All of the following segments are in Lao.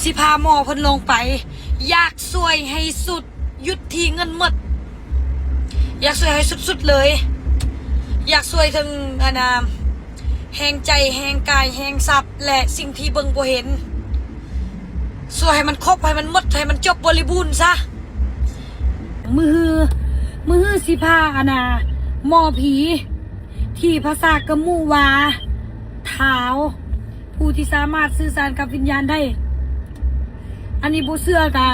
ຊິພາໝໍເພິ່ນລົງໄປ ຢາກຊ່ວຍໃຫ້ສຸດ ຢຸດທີ່ເງິນໝົດ ຢາກຊ່ວຍໃຫ້ສຸດໆເລີຍ ຢາກຊ່ວຍເຖິງ ອັນນ່າ ແຮງໃຈ ແຮງກາຍ ແຮງຊັບ ແລະ ສິ່ງທີ່ເບິ່ງບໍ່ເຫັນ ຊ່ວຍໃຫ້ມັນຄົບ ໃຫ້ມັນໝົດ ໃຫ້ມັນຈົບບໍລິບູນຊະ. ມື້ຮື ມື້ຮືຊິພາ ອັນນ່າ ໝໍຜີ ທີ່ພາສາກະມຸວ່າ ທ້າວ ຜູ້ທີ່ສາມາດສື່ສານກັບວິນຍານໄດ້. ອັນນີ້ບໍ່ເຊື່ອກະ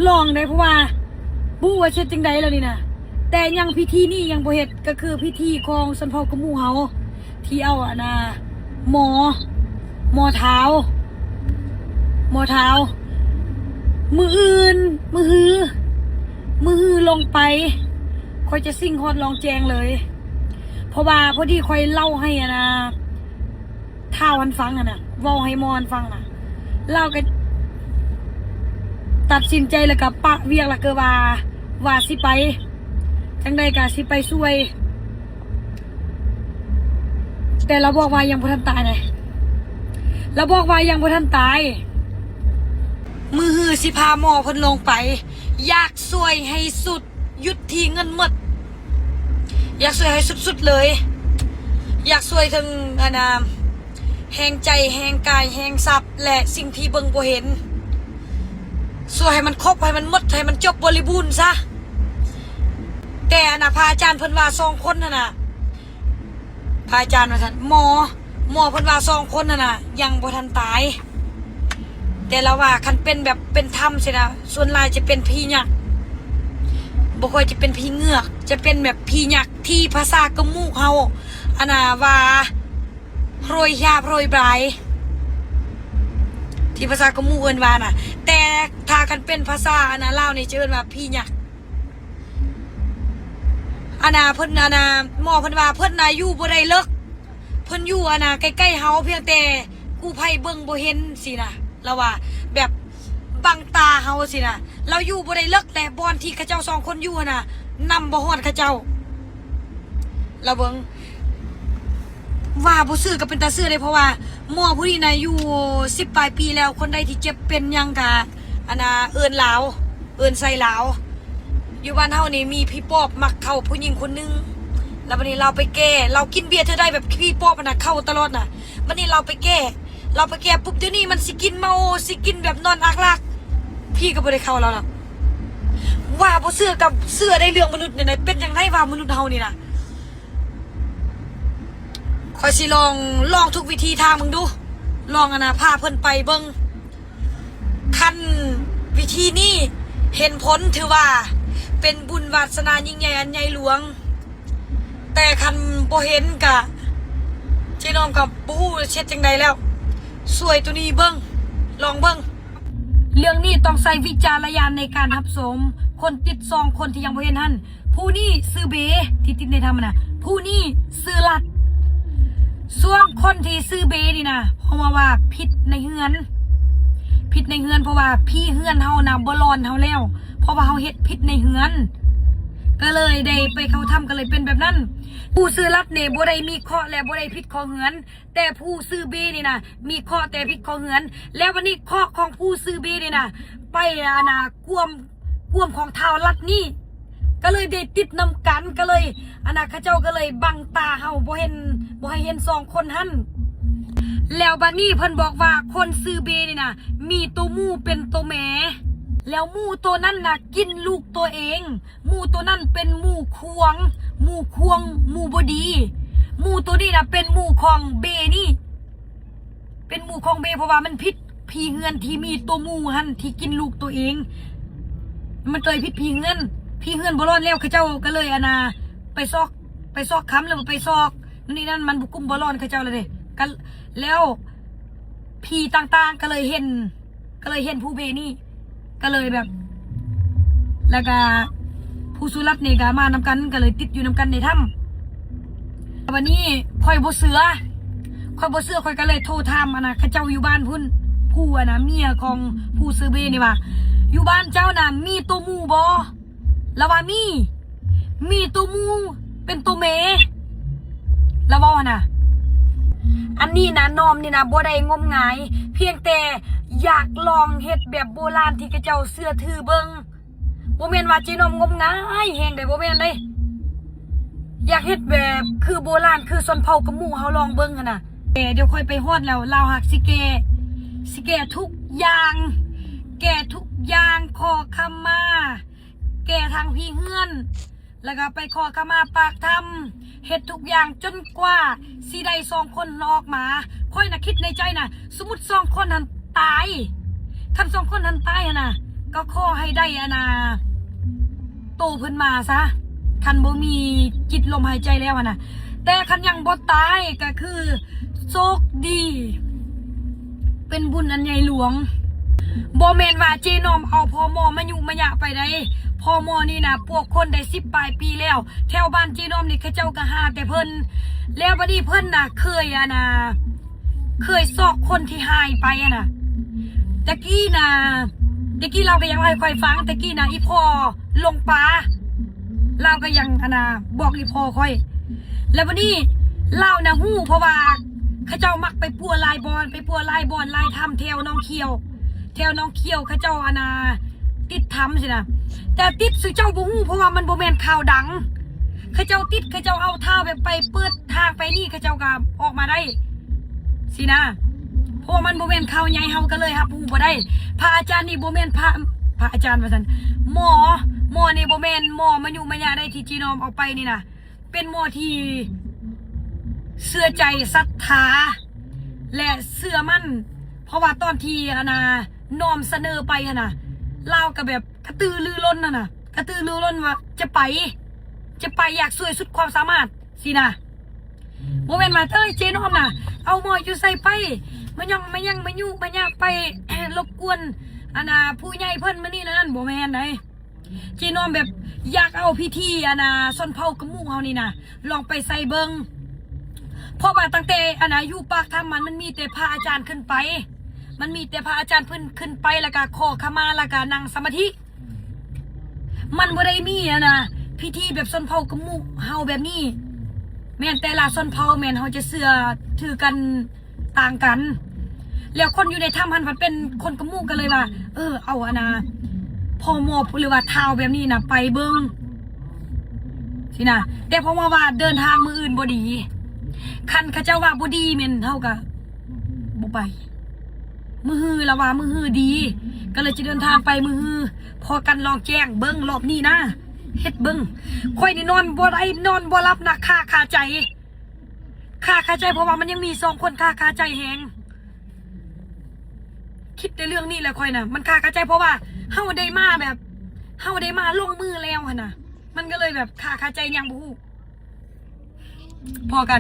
ລອງໄດ້ ເພາະວ່າບໍ່ຮູ້ວ່າເຮັດຈັ່ງໃດແລ້ວນີ້ນະ ແຕ່ຍັງພິທີນີ້ຍັງບໍ່ເຮັດ ກະຄືພິທີຂອງຊົນເຜົ່າກະມຸເຮົາ ທີ່ເອົາ ອັນນ່າ ໝໍ ໝໍທ້າວ ໝໍທ້າວ ມື້ອື່ນ ມື້ຮື ມື້ຮືລົງໄປ ຂ້ອຍຈະສິ່ງຮອດລ່ອງແຈ້ງເລີຍ ເພາະວ່າພໍດີຂ້ອຍເລົ່າໃຫ້ ອັນນ່າ ທ້າວຫັ້ນຟັງຫັ້ນນະ ເວົ້າໃຫ້ໝໍຫັ້ນຟັງນະ ລາວກະຕັດສິນໃຈ ແລ້ວກະປະວຽກ ແລ້ວກະວ່າ ວ່າຊິໄປ ຈັ່ງໃດກະຊິໄປຊ່ວຍ ແຕ່ລາວບອກວ່າຍັງບໍ່ທັນຕາຍນະ ລາວບອກວ່າຍັງບໍ່ທັນຕາຍ. ມື້ຮືຊິພາໝໍເພິ່ນລົງໄປ ຢາກຊ່ວຍໃຫ້ສຸດ ຢຸດທີ່ເງິນໝົດ ຢາກຊ່ວຍໃຫ້ສຸດໆເລີຍ ຢາກຊ່ວຍເຖິງ ອັນນ່າ ແຮງໃຈ ແຮງກາຍ ແຮງຊັບ ແລະ ສິ່ງທີ່ເບິ່ງບໍ່ເຫັນ ຊ່ວຍໃຫ້ມັນຄົບ ໃຫ້ມັນໝົດ ໃຫ້ມັນຈົບບໍລິບູນຊະ. ແຕ່ ອັນນ່າ ພະອາຈານເພິ່ນວ່າສອງຄົນຫັ້ນນະ ພະອາຈານວ່າຊັ້ນ ໝໍ ໝໍເພິ່ນວ່າສອງຄົນຫັ້ນນະ ຍັງບໍ່ທັນຕາຍ ແຕ່ລາວວ່າຄັນເປັນແບບເປັນຖ້ຳຊີ້ນະ ສ່ວນຫຼາຍຈະເປັນຜີຍັກ ບໍ່ຄ່ອຍຈະເປັນຜີເງືອກ ຈະເປັນແບບຜີຍັກ ທີ່ພາສາກະມຸເຮົາ ອັນນ່າ ວ່າໂຮຍຢາບໂຮຍບາຍ ທີ່ພາສາກະມຸເອີ້ນວ່ານະ ແຕ່ຖ້າຄັນເປັນພາສາ ອັນນ່າ ລາວນີ້ຈະເອີ້ນວ່າຜີຍັກ. ອັນນ່າ ເພິ່ນ ອັນນ່າ ໝໍເພິ່ນວ່າເພິ່ນນະຢູ່ບໍ່ໄດ້ເລິກ ເພິ່ນຢູ່ ອັນນ່າ ໃກ້ໆເຮົາ ພຽງແຕ່ກູ້ໄພເບິ່ງບໍ່ເຫັນຊີ້ນະ ລາວວ່າແບບບັງຕາເຮົາຊີ້ນະ ລາວຢູ່ບໍ່ໄດ້ເລິກ ແລະ ບ່ອນທີ່ເຂົາເຈົ້າສອງຄົນຢູ່ຫັ້ນນະ ນຳບໍ່ຮອດເຂົາເຈົ້າ ລາວເບິ່ງ ວ່າບໍ່ເຊື່ອກະເປັນຕາເຊື່ອເດ້ ເພາະວ່າໝໍຜູ້ນີ້ນະຢູ່ສິບປາຍປີແລ້ວ ຄົນໃດທີ່ເຈັບເປັນຫຍັງກະ ອັນນ່າ ເອີ້ນລາວ ເອີ້ນໃສ່ລາວ. ຢູ່ບ້ານເຮົານີ້ມີຜີປອບມັກເຂົ້າຜູ້ຍິງຄົນໜຶ່ງ ແລ້ວບາດນີ້ລາວໄປແກ້ ລາວກິນເບຍເທື່ອໃດແບບຜີປອບຫັ້ນນະເຂົ້າຕະຫຼອດນະ ບາດນີ້ລາວໄປແກ້ ລາວໄປແກ້ປຸບ ດຽວນີ້ມັນຊິກິນເມົາ ຊິກິນແບບນອນອາກລາກ ຜີກະບໍ່ໄດ້ເຂົ້າລາວລະ. ວ່າບໍ່ເຊື່ອກະເຊື່ອໄດ້ ເລື່ອງມະນຸດນີ້ນະ ເປັນຈັ່ງໃດວ່າມະນຸດເຮົານີ້ນະ. ຂ້ອຍຊິລອງ ລອງທຸກວິທີທາງເບິ່ງດູ ລອງ ອັນນ່າ ພາເພິ່ນໄປເບິ່ງ ຄັນວິທີນີ້ເຫັນຜົນ ຖືວ່າເປັນບຸນວາສະໜາຍິ່ງໃຫຍ່ອັນໃຫຍ່ຫຼວງ ແຕ່ຄັນບໍ່ເຫັນກະ ເຈນ້ອງກະບໍ່ຮູ້ຊິເຮັດຈັ່ງໃດແລ້ວ ຊ່ວຍໂຕນີ້ເບິ່ງ ລອງເບິ່ງ. ເລື່ອງນີ້ຕ້ອງໃຊ້ວິຈາລະຍານໃນການຮັບຊົມ ຄົນຕິດສອງຄົນທີ່ຍັງບໍ່ເຫັນຫັ້ນ ຜູ້ນີ້ຊື່ເບ ທີ່ຕິດໃນຖ້ຳຫັ້ນນະ ຜູ້ນີ້ຊື່ລັດ ສ່ວນຄົນທີ່ຊື່ເບນີ້ນະ ເພາະວ່າຜິດໃນເຮືອນ ຜິດໃນເຮືອນ ເພາະວ່າຜີເຮືອນເຮົານະບໍ່ຫຼອນເຮົາແລ້ວ ເພາະວ່າເຮົາເຮັດຜິດໃນເຮືອນ ກະເລີຍໄດ້ໄປເຂົ້າຖ້ຳ ກະເລີຍເປັນແບບນັ້ນ. ຜູ້ຊື່ລັດນີ້ບໍ່ໄດ້ມີເຄາະ ແລະ ບໍ່ໄດ້ຜິດເຄາະເຮືອນ ແຕ່ຜູ້ຊື່ເບນີ້ນະ ມີເຄາະແຕ່ຜິດເຄາະເຮືອນ ແລ້ວບາດນີ້ເຄາະຂອງຜູ້ຊື່ເບນີ້ນະ ໄປ ອັນນ່າ ກວມ ກວມຂອງທ້າວລັດນີ້ ກະເລີຍໄດ້ຕິດນຳກັນ ກະເລີຍ ອັນນ່າ ເຂົາເຈົ້າກະເລີຍບັງຕາເຮົາ ບໍ່ເຫັນ ບໍ່ໃຫ້ເຫັນສອງຄົນຫັ້ນ. ແລ້ວບາດນີ້ເພິ່ນບອກວ່າຄົນຊື່ເບນີ້ນະ ມີໂຕໝູເປັນໂຕແມ່ ແລ້ວໝູໂຕນັ້ນນະກິນລູກໂຕເອງ ໝູໂຕນັ້ນເປັນໝູຂວາງ ໝູຂວາງ ໝູບໍ່ດີ ໝູໂຕນີ້ນະເປັນໝູຂອງເບນີ້ ເປັນໝູຂອງເບ ເພາະວ່າມັນຜິດຜີເຮືອນທີ່ມີໂຕໝູຫັ້ນທີ່ກິນລູກໂຕເອງ ມັນເລີຍຜິດຜີເຮືອນ ຜີເຮືອນບໍ່ລອດແລ້ວ ເຂົາເຈົ້າກະເລີຍ ອັນນ່າ ໄປຊອກ ໄປຊອກຄຳ ຫຼືວ່າໄປຊອກ ນີ້ນັ້ນ ມັນບໍ່ກຸ້ມບໍ່ລອນເຂົາເຈົ້າແລ້ວເດ້ ກະ ແລ້ວຜີຕ່າງໆກະເລີຍເຫັນ ກະເລີຍເຫັນຜູ້ເບນີ້ ກະເລີຍແບບ ແລ້ວກະຜູ້ສຸລັດນີ້ກະມານຳກັນ ກະເລີຍຕິດຢູ່ນຳກັນໃນຖ້ຳ. ບາດນີ້ຂ້ອຍບໍ່ເຊື່ອ ຂ້ອຍບໍ່ເຊື່ອ ຂ້ອຍກະເລີຍໂທຖາມ ອັນນ່າ ເຂົາເຈົ້າຢູ່ບ້ານພຸ້ນ ຜູ້ ອັນນ່າ ເມຍຂອງຜູ້ຊື່ເບນີ້ວ່າ ຢູ່ບ້ານເຈົ້ານະມີໂຕໝູບໍ່? ລາວວ່າມີ ມີໂຕໝູເປັນໂຕແມ່ ລາວເວົ້າຫັ້ນນະ. ອັນນີ້ນະ ນ້ອມນີ້ນະ ບໍ່ໄດ້ງົມງາຍ ພຽງແຕ່ ຢາກລອງເຮັດແບບໂບລານທີ່ເຂົາເຈົ້າເຊື່ອຖືເບິ່ງ. ບໍ່ແມ່ນວ່າເຈນ້ອມງົມງາຍແຮງໃດ, ບໍ່ແມ່ນເດ້. ຢາກເຮັດແບບຄືໂບລານ ຄືຊົນເຜົ່າກະໝູ່ເຮົາລອງເບິ່ງຫັ້ນນະ. ແຕ່ດຽວຂ້ອຍໄປຮອດແລ້ວ ລາວຫາກຊິແກ້, ຊິແກ້ທຸກຢ່າງ, ແກ້ທຸກຢ່າງ, ຂໍຂະມາ, ແກ້ທາງຜີເຮືອນ, ແລ້ວກໍໄປຂໍຂະມາປາກຖ້ຳ, ເຮັດທຸກຢ່າງຈົນກວ່າຊິໄດ້ສອງຄົນອອກມາ. ຂ້ອຍນະຄິດໃນໃຈນະ, ສົມມຸດສອງຄົນຫັ້ນຕາຍ, ຄັນສອງຄົນຫັ້ນຕາຍຫັ້ນນະ, ກໍຂໍໃຫ້ໄດ້ອັນນາ ໂຕເພິ່ນມາຊະ, ຄັນບໍ່ມີຈິດລົມຫາຍໃຈແລ້ວຫັ້ນນະ. ແຕ່ຄັນຍັງບໍ່ຕາຍກໍຄືໂຊກດີ, ເປັນບຸນອັນໃຫຍ່ຫຼວງ. ບໍ່ແມ່ນວ່າເຈນ້ອມເອົາພໍ່ໝໍມາຍຸມາຍະໄປໃດ. ພໍ່ໝໍນີ້ນະ ພວກຄົນໄດ້ສິບປາຍປີແລ້ວ. ແຖວບ້ານເຈນ້ອມນີ້ ເຂົາເຈົ້າກໍຫາແຕ່ເພິ່ນ. ແລ້ວບັດນີ້ເພິ່ນນະ ເຄີຍອັນນາ ເຄີຍຊອກຄົນທີ່ຫາຍໄປຫັ້ນນະ. ແຕ່ກີ້ນະ, ແຕ່ກີ້ລາວກໍຍັງເລົ່າໃຫ້ຂ້ອຍຟັງ, ແຕ່ກີ້ນະ ອີ່ພໍ່ຫຼົງປ່າ, ລາວກໍຍັງອັນນາ ບອກອີ່ພໍ່ຂ້ອຍ. ແລ້ວບັດນີ້ລາວນະຮູ້, ເພາະວ່າເຂົາເຈົ້າມັກໄປປົວຫຼາຍບ່ອນ, ໄປປົວຫຼາຍບ່ອນຫຼາຍຖ້ຳແຖວໜອງຂຽວ, ແຖວໜອງຂຽວເຂົາເຈົ້າອັນນາ ຕິດຖ້ຳຊີ້ນະ. ແຕ່ຕິດສູ່ເຈົ້າບໍ່ຮູ້, ເພາະວ່າມັນບໍ່ແມ່ນຂ່າວດັງ. ເຂົາເຈົ້າຕິດ, ເຂົາເຈົ້າເອົາທ້າວແບບໄປເປີດທາງໄປນີ້, ເຂົາເຈົ້າກໍອອກມາໄດ້ຊີ້ນະ. ເພາະວ່າມັນບໍ່ແມ່ນຂ່າວໃຫຍ່, ເຮົາກໍເລີຍຮັບຮູ້ບໍ່ໄດ້. ພະອາຈານນີ້ບໍ່ແມ່ນພະ, ພະອາຈານວ່າຊັ້ນ, ໝໍ, ໝໍນີ້ບໍ່ແມ່ນໝໍມະຍຸມາຍະໃດ ທີ່ເຈນ້ອມເອົາໄປນີ້ນະ. ເປັນໝໍທີ່ເຊື່ອໃຈ, ສັດທາ ແລະ ເຊື່ອໝັ້ນ. ເພາະວ່າຕອນທີ່ອັນນາ ນ້ອມສະເໜີໄປຫັ້ນນະ, ລາວກໍແບບກະຕືລືລົ້ນຫັ້ນນະ, ກະຕືລືລົ້ນວ່າຈະໄປ, ຈະໄປ, ຢາກຊ່ວຍສຸດຄວາມສາມາດຊີ້ນະ. ບໍ່ແມ່ນວ່າ ເອີຍ ເຈນ້ອມນະ ເອົາໝໍຢູ່ໃສໄປ, ມາຫຍັງ ມາຫຍັງ ມາຍຸມາຍະໄປ ລົບກວນອັນນາ ຜູ້ໃຫຍ່ເພິ່ນ ມື້ນີ້ນັ້ນ, ບໍ່ແມ່ນໃດ. ເຈນ້ອມແບບຢາກເອົາພິທີອັນນາ ຊົນເຜົ່າກະໝູ່ເຮົານີ້ນະ ລອງໄປໃສ່ເບິ່ງ. ເພາະວ່າຕັ້ງແຕ່ອັນນາ ຢູ່ປາກຖ້ຳມັນ, ມັນມີແຕ່ພະອາຈານຂຶ້ນໄປ, ມັນມີແຕ່ພະອາຈານເພິ່ນຂຶ້ນໄປ ແລ້ວກະຂໍຂະມາ ແລ້ວກະນັ່ງສະມາທິ. ມັນບໍ່ໄດ້ມີອັນນາ ພິທີແບບຊົນເຜົ່າກະໝູ່ເຮົາແບບນີ້. ແມ່ນແຕ່ລະຊົນເຜົ່າ ແມ່ນເຮົາຈະເຊື່ອຖືກັນ ຕ່າງກັນ. ແລ້ວຄົນຢູ່ໃນຖ້ຳຫັ້ນພັດເປັນຄົນກະໝູ່ ກໍເລີຍວ່າ ເອີ ເອົາອັນນາ ພໍ່ໝໍ ຫຼືວ່າທ້າວແບບນີ້ນະ ໄປເບິ່ງຊີ້ນະ. ແຕ່ພໍ່ໝໍວ່າເດີນທາງມື້ອື່ນບໍ່ດີ, ຄັນເຂົາເຈົ້າວ່າບໍ່ດີແມ່ນເຮົາກໍບໍ່ໄປ. ມື້ຮືລາວວ່າມື້ຮືດີ, ກໍເລີຍຈະເດີນທາງໄປມື້ຮື. ພໍກັນລອງແຈ້ງເບິ່ງ ລອບນີ້ນະ ເຮັດເບິ່ງ. ຂ້ອຍນີ້ນອນບໍ່ໄດ້ ນອນບໍ່ຫຼັບນະ, ຄາຄາໃຈ. ຄາຄາໃຈ ເພາະວ່າມັນຍັງມີສອງຄົນ ຄາຄາໃຈແຮງ. ຄິດແຕ່ເລື່ອງນີ້ແຫຼະຂ້ອຍນະ ມັນຄາຄາໃຈ ເພາະວ່າເຮົາໄດ້ມາແບບ ເຮົາໄດ້ມາລົງມືແລ້ວຫັ້ນນະ, ມັນກໍເລີຍແບບຄາຄາໃຈ ຍັງບໍ່ຮູ້. ພໍກັນ.